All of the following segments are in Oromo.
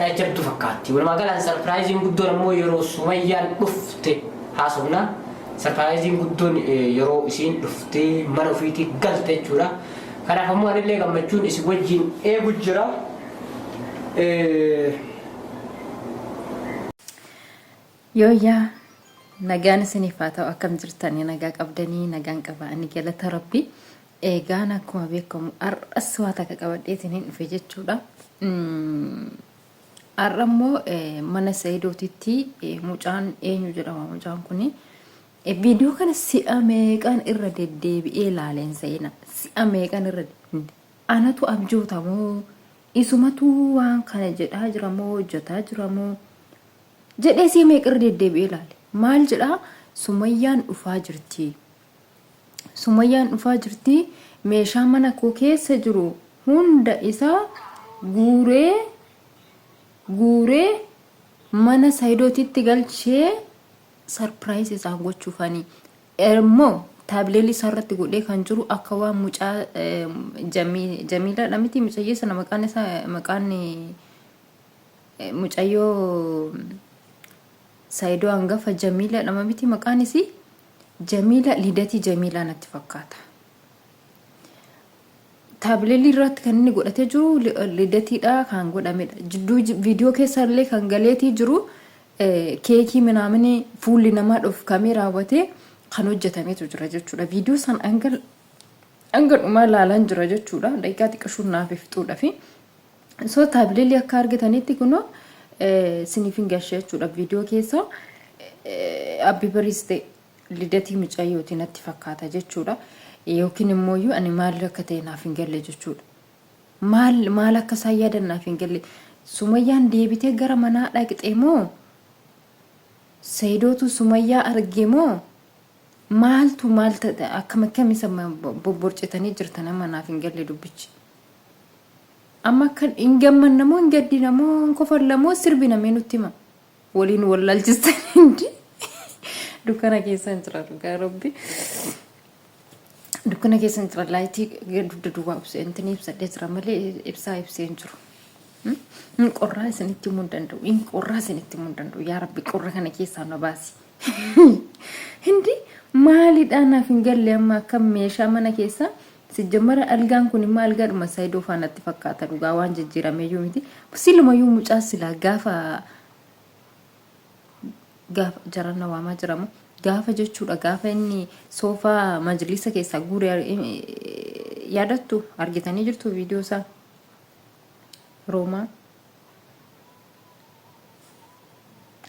ardhaa jabdu fakkaatti. Walumaa galaan sarpiraayiziin guddoon ammoo yeroo Sumayyaan dhufte haasofna. Sarpiraayiziin guddoon yeroo isiin dhuftee mana ofiitii galte jechuudha. Kanaaf ammoo anillee gammachuun isin wajjin eegu jira. Yooyyaa nagaan isiniif haa ta'u akkam jirtanii nagaa qabdanii nagaan qaba ani galata rabbi eegaan akkuma beekamu har'as waa takka qabadheetiin hin dhufe jechuudha. Har'a immoo mana Saidootitti mucaan eenyu jedhama mucaan kuni viidiyoo kana si'a meeqaan irra deddeebi'ee ilaaleen seena si'a meeqaan irra anatu abjoota moo isumatu waan kana jedhaa jira moo hojjetaa jira moo jedhee si'a meeqa irra deddeebi'ee ilaale. Maal jedhaa Sumayyaan dhufaa jirti. Sumayyaan dhufaa jirti meeshaa mana koo keessa jiru hunda isaa guuree guuree mana Saidootitti galchee sarpiraayis isaan gochuufani. Immoo taabileelii isaa irratti godhee kan jiru akka waan mucaa Jamiilaadha miti mucayyee sana maqaan isaa maqaan mucayyoo Saidoo hangafa Jamiila dhama miti maqaan isii Jamiila Lidatii Jamiilaa natti fakkaata. Taabileelii irratti kan inni godhatee jiru lidatiidha kan godhamedha. Jidduu viidiyoo keessa illee kan galeetii jiru keekii minaamini fuulli namaa dhofkamee raawwatee kan hojjetametu jira jechuudha. Viidiyoo san hanga dhumaa ilaalaan jira jechuudha. Daqiiqaa xiqqashuun naaf fixuudhafi. So taabileelii akka argitanitti kunoo siniif hin gashe jechuudha viidiyoo keessa abbi bariis ta'e lidatii mucayyooti natti fakkaata jechuudha. Yookiin immoo ani maal akka ta'e naaf hin galle jechuudha. Maal maal akka isaan yaadan naaf hin galle. Sumayyaan deebitee gara manaa dhaqxe moo Sayidootu Sumayyaa arge moo maaltu maal akkam akkam isa bobborcitanii jirtan amma naaf hin galle dubbichi. Amma akka hin gammanna moo hin gaddina moo hin kofalla moo sirbina mee nutti hima. Waliin wallaalchistan hindi. Dukkana keessa hin jira dhugaa rabbi. Dukkana keessa hin jira laayitii dugda duwwaa ibsee intini ibsadhee jira malee ibsaa ibsee hin jiru. Hin qorraa isinitti himuu hin danda'u. Hin qorraa isinitti himuu hin danda'u. Yaa rabbi qorra kana keessaa na baasi. Hindi maalidhaa naaf hin galle amma akka meeshaa mana keessaa Sijjammara algaan kun immoo algaadhuma Saidoo faa natti fakkaata dhugaa waan jijjiirameeyyuu miti. Silumayyuu mucaa silaa gaafa gaafa jaran na waamaa jiramu gaafa jechuudha gaafa inni soofaa majlisa keessaa guure yaadattu argitanii jirtu viidiyoo isaa roomaa.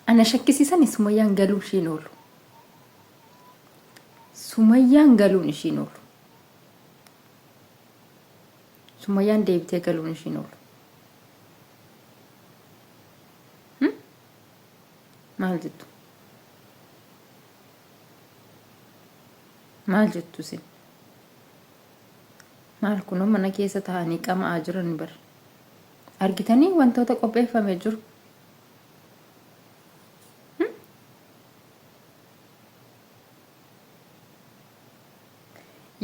Ana shakkisiisan Sumayyaan galuu ishiin oolu. Sumayyaan galuun ishiin oolu. Sumayyaan deebitee galuun ishiin oolu. Maal jettu? Maal jettu isin? Maal kunoo mana keessa taa'anii qama'aa jiran bar. Argitanii wantoota qopheeffame jiru.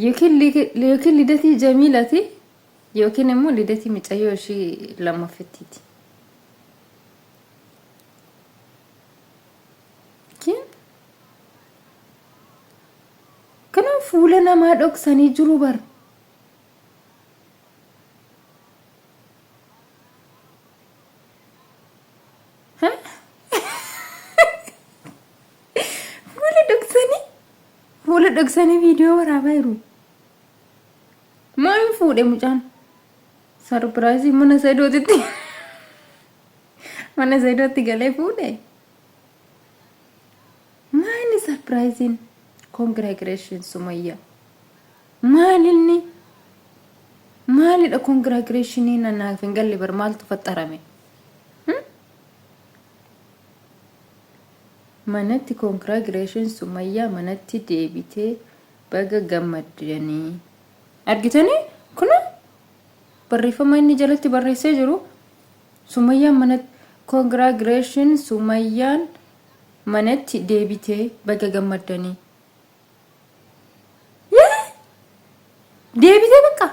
Yookiin lidatii jamiilati yookiin immoo lidatii micayyoo ishii lammaffittiiti. Kana fuula namaa dhoksanii jiru bar. Fuula dhoksanii fuula dhoksanii viidiyoo waraabaa jiru. Maal fuudhe mucaan? Sarpiraayizii mana Saidootitti mana Saidootti galee fuudhe. Maali sarpiraayiziin? Congratulations Sumayyaa. Maalinni? Maalidha congratulationiin anaaf hin galle bar maaltu faxarame? Manatti congratulations Sumayyaa manatti deebitee baga gammaddanii. Argitanii? Kun barreeffama inni jalatti barreessee jiru Sumayyaan manatti congratulations Sumayyaan manatti deebitee baga gammaddanii. Deebitee bakka.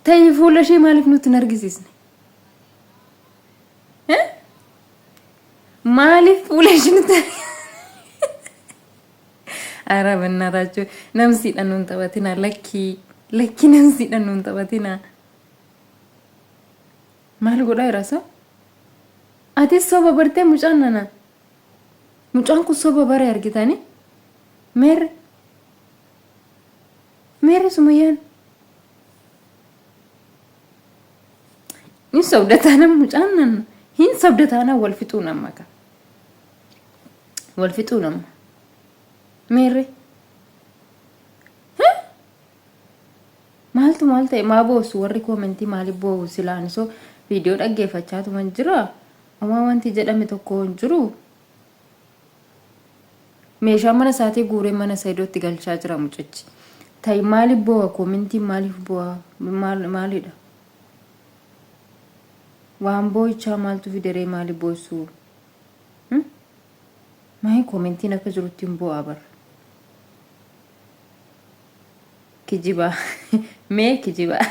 Ta'ii fuula ishee maaliif nutti hin argisiisne? Maaliif fuula ishiin Ara bannataachuu namsiidhaan nuun taphatina lakkii lakkii namsiidhaan nuun taphatina. Maal godhaa jira sa? Atis soba bartee mucaan nana. Mucaan kun soba bare argitanii? Meerre? Meerre Sumayyaan? Hin sobda taanaan mucaan nana. Hin sobda taanaan wal fixuu nama ka. Wal fixuu nama. Meerre? Maaltu maal ta'e maa boossu warri koomentii maaliif boo'u silaan isoo viidiyoo dhaggeeffachaatuma jira. Homaa wanti jedhame tokko hin jiru. Meeshaa mana isaatii guuree mana Saidootti galchaa jira mucichi. Ta'i maaliif boo'a koomentiin maaliif boo'a maal maalidha? Waan boo'ichaa maaltu fideree maaliif boossu? Maayii koomentiin akka jirutti hin boo'a bara. Kijibaa. Mee kijibaa.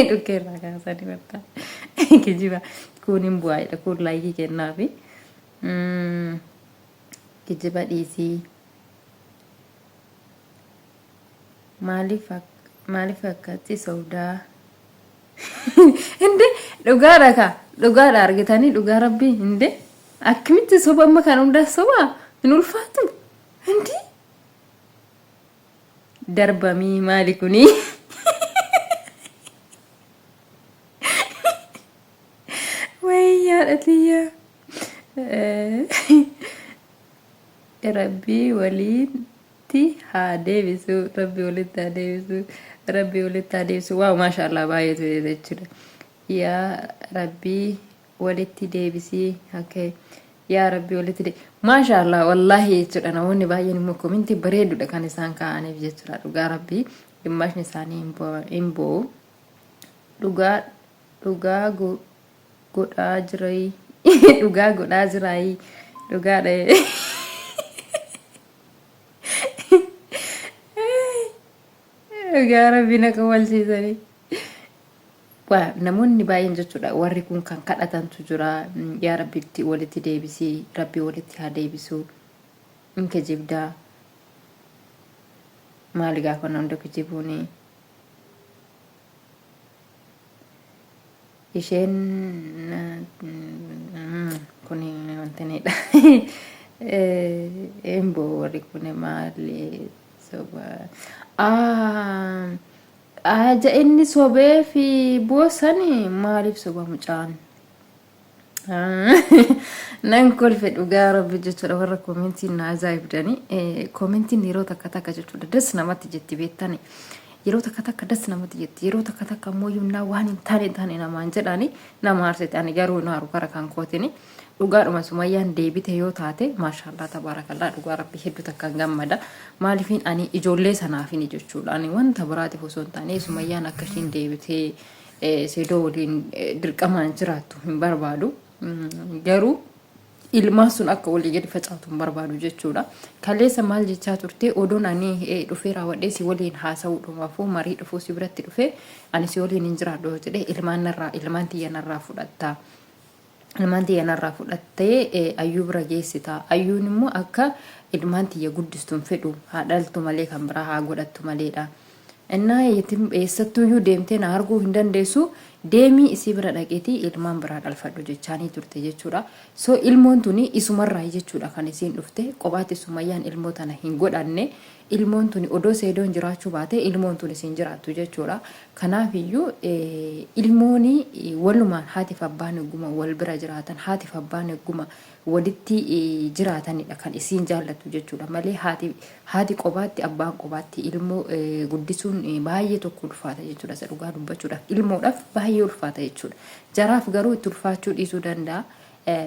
Dhukkee irraa kaasanii bakka. Kijiba. Kun hin bu'aa jedha. Kun laayikii kennaafi. Kijiba dhiisii. Maaliif maaliif akkatti sobdaa? Inde dhugaadha ka dhugaadha argitanii dhugaa rabbii inde akkamitti soba amma kan hundaa soba hin ulfaatu indi darbamii maali kunii wayii haadha tiyya rabbii waliitti haa deebisu rabbii walitti haa deebisu rabbii walitti haa deebisu waaw maashaallah baay'eetu jechuudha yaa rabbii walitti deebisii okay yaa rabbi walitti de maasha allah wallaahi jechuudha namoonni baay'een immoo komintii bareedudha kan isaan kaa'aniif jechuudha dhugaa rabbii gimmaashni isaanii hin bo'u dhugaa dhugaa godhaa jirai dhugaa godhaa jiraayii dhugaadha dhugaa rabbi na kawalchiisanii. Waa namoonni baay'een jechuudha warri kun kan kadhatantu jira yaa rabbitti walitti deebisii rabbi walitti haa deebisu in kijibdaa maali gaafa na hunda kijibuuni isheen kun wantinidha hin boo warri kun maali soba Aja inni sobee fi boosani maaliif soba mucaan? Nan kolfe dhugaa rabbi jechuudha warra koomentiin na ajaa'ibdani. Koomentiin yeroo takka takka jechuudha das namatti jetti beektani. Yeroo takka takka das namatti jetti yeroo takka takka immoo yumnaa waan hin taane taane namaan jedhani nama aarsite ani garuu hin aaru kara kan kootini. Dhugaadhuma Sumayyaan deebite yoo taate maashaallah tabaarakallah dhugaa rabbi hedduu takkaan gammada. Maaliifin ani ijoollee sanaafini jechuudha. Ani wanta biraatiif osoo hin taane Sumayyaan akka ishiin deebitee Seedoo waliin dirqamaan jiraattu hin barbaadu. Garuu ilmaan sun akka walii gadi facaatu hin barbaadu jechuudha. Kaleessa maal jechaa turte odoon ani dhufee raawwadhee si waliin haasa'uu dhumaafuu marii dhufuu si biratti dhufee ani si waliin hin jiraadhu yoo jedhee ilmaan narraa ilmaan tiyya narraa fudhatta. Ilmaan tiyya narraa fudhattee ayyuu bira geessita. Ayyuun immoo akka ilmaan tiyya guddistu hin fedhu. Haa dhaltu malee kan biraa haa godhattu maleedha. Innaa eessattuyyuu deemtee na arguu hin dandeessu. Deemii isii bira dhaqeetii ilmaan biraa dhalfadhu jechaanii turte jechuudha. So ilmoon tuni isumarraa jechuudha kan isiin dhufte. Kophaatti Sumayyaan ilmoo tana hin godhanne. Ilmoon tuni odoo Seedoon jiraachuu baate ilmoon tun isin jiraattu jechuudha. Kanaafiyyuu ilmoon walumaan haatiif abbaan egguma wal bira jiraatan haatiif abbaan egguma walitti jiraatanidha kan isiin jaallattu jechuudha malee haati haati qobaatti abbaan qobaatti ilmoo guddisuun baay'ee tokko ulfaata jechuudha. Isa dhugaa dubbachuudhaaf ilmoodhaaf baay'ee ulfaata jechuudha. Jaraaf garuu itti ulfaachuu dhiisuu danda'a.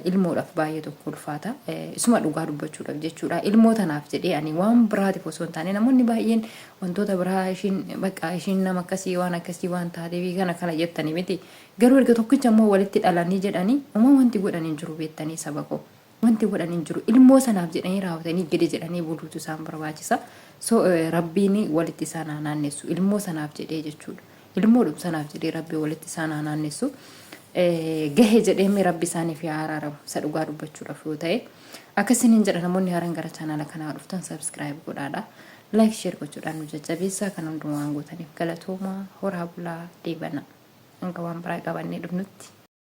Ilmoodhaaf baay'ee tokko ulfaata. Isuma dhugaa dubbachuudhaaf jechuudha. Ilmoo tanaaf jedhee ani waan biraatiif osoo hin taane namoonni baay'een wantoota biraa ishiin bakka ishiin nama akkasii waan akkasii waan taateef kana kana jettanii miti. Garuu erga tokkicha immoo walitti dhalanii jedhanii umaa wanti godhan hin jiru beektanii saba koo. Wanti godhan hin jiru. Ilmoo sanaaf jedhanii raawwatanii gadi jedhanii buluutu isaan barbaachisa. So rabbiin walitti isaan haa naannessu. Ilmoo sanaaf jedhee jechuudha. Ilmoodhum sanaaf jedhee rabbi walitti isaan haa naannessu. Gahe jedhee mee rabbi isaaniif yaa araaramu isa dhugaa dubbachuudhaaf yoo ta'e. Akkasiniin jedha namoonni haaraan gara chaanaala kanaa dhuftan subscribe godhaadha. Like share gochuudhaan nu jajjabeessaa kan hundumaa waan gootaniif galatoomaa horaa bulaa deebana. Hanga waan biraa qabannee dhufnutti.